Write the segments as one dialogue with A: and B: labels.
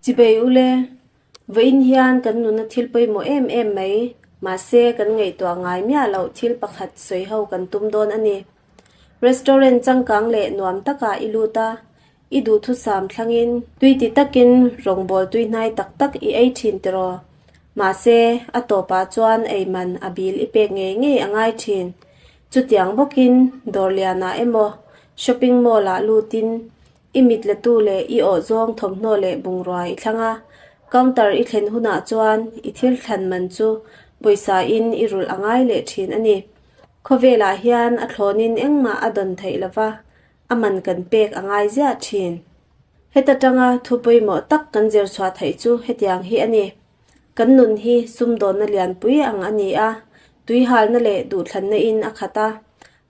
A: Chibei ule, vawiin hian kan nuna thil pawimawh em em mai, mahse kan ngaihtuah ngai miah loh thil pakhat sawi ho kan tum dawn a ni. Restaurant changkang leh nuam takah i lut a, i duhthusam thlangin tui ti takin rawngbâwl tuihnai tak tak i ei thin tiraw? Mahse, a tawpah chuan ei man a bil i pek ngei ngei a ngai thin. Chutiang bawkin dawr lianah emaw shopping mall-ah lutin I mit la tu leh i awh zawng thawmhnaw leh bungrua i thlang a, counter i thlen hunah chuan i thil thlan man chu pawisa in i rulh a ngai leh thin a ni. Khawvelah hian a thlawnin engmah a dawn theih lova, a man kan pek a ngai ziah thin. Heta tanga thu pawimawh tak kan zir chhuah theih chu hetiang hi a ni. Kan nun hi sumdawnna lianpui ang a ni a, tuihalna leh duhthlanna in a khat a,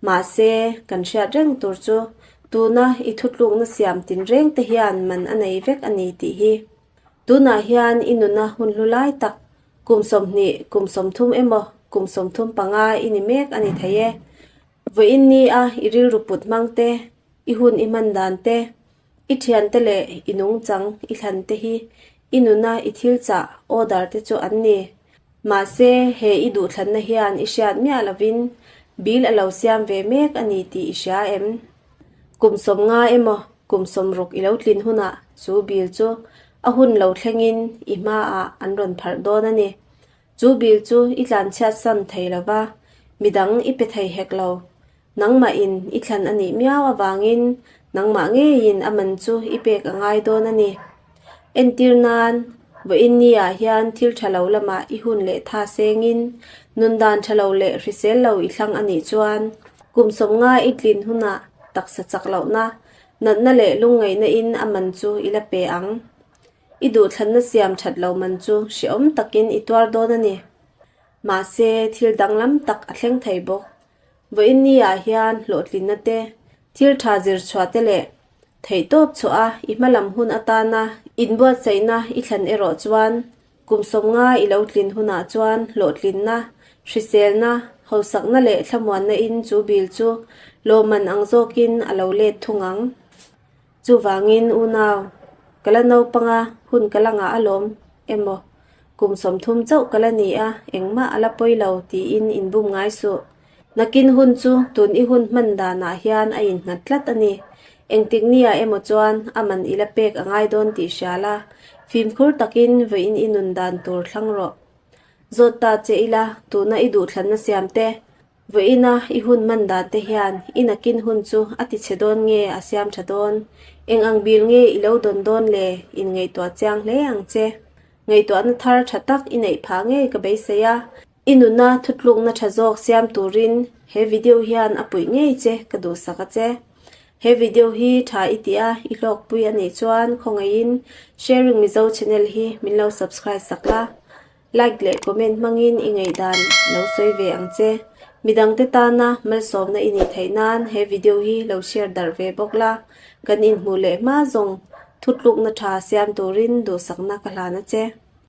A: Mahse, kan hriat reng tur chu tuna i thutlukna siam tinreng te hian man a nei vek a ni tih hi. Tunah hian i nuna hun hlu lai tak, kum 20, kum 30 emaw, kum 35 i ni mek a ni thei e. Vawiin ni a i rilru put hmang te, i hun i hman dan te, i thiante leh i nungchang i thlan te hi i nuna i thil chah order te chu an ni. Mahse, he i duhthlanna hian i hriat miah lovin bill a lo siam ve mek a ni tih i hria em? Kum 50 emaw kum 60 i lo tlin hunah chu bill chu a hun lo thlengin i hmaah an rawn pharh dawn a ni. Chu bill chu i tlanchhiat sam thei lova, midang i pe thei hek lo. Nangmah in i thlan a nih miau avangin nangmah ngeiin a man chu i pek a ngai dawn a ni. Entir nan, vawiin ni ah hian thil tha lo lamah i hun leh tha sengin nun dan tha lo leh hrisel lo i thlang a nih chuan kum 50 i tlin hunah taksa chak lohna, natna leh lungngaihna in a man chu i la pe ang. I duhthlanna siam that lo man chu hrehawm takin i tuar dawn a ni. Mahse, thil danglam tak a thleng thei bawk. Vawiin ni ah hian hlawhtlinna te, thil tha zir chhuah te leh theihtawp chhuah a i hmalam hun atana inbuatsaihna i thlan erawh chuan kum 50 i lo tlin hunah chuan hlawhtlinna, hriselna, hausakna leh thlamuanna in chu bil chu lawmman ang zawkin a lo let thung ang. Chuvangin unau, ka la naupang a, hun ka la ngah alawm emaw, kum 30 chauh ka la ni a, engmah a la pawi lo tiin inbum ngai suh. Nakin hun chu tun i hun hman danah hian a innghat tlat a ni. Engtik nia emaw chuan a man i la pek a ngai dawn tih hria la, fimkhur takin vawiin i nun dan tur thlang rawh. Zawt ta che ila, tuna i duhthlanna siam te, Vawiina i hun hman dan te hian i nakin hun chu a ti chhe dawn nge a siam tha dawn? Eng ang bil nge i lo dawn dawn le? Inngaihtuah chiang hle ang che. Ngaihtuahna thar tha tak i neih phah ngei ka beisei a. I nuna thutlukna tha zawk siam turin he video hian a puih ngei che ka duhsak a che. He video hi tha i tih a, i hlawkpui a nih chuan khawngaihin Sharing Mizo channel hi min lo subscribe sak la. Like leh comment hmangin i ngaihdan lo sawi ve ang che. Midangte tana malsawmna i nih theih nan he video hi lo share darh ve bawk la. Kan inhmuh leh hma zawng thutlukna tha siam turin duhsakna ka hlan a che.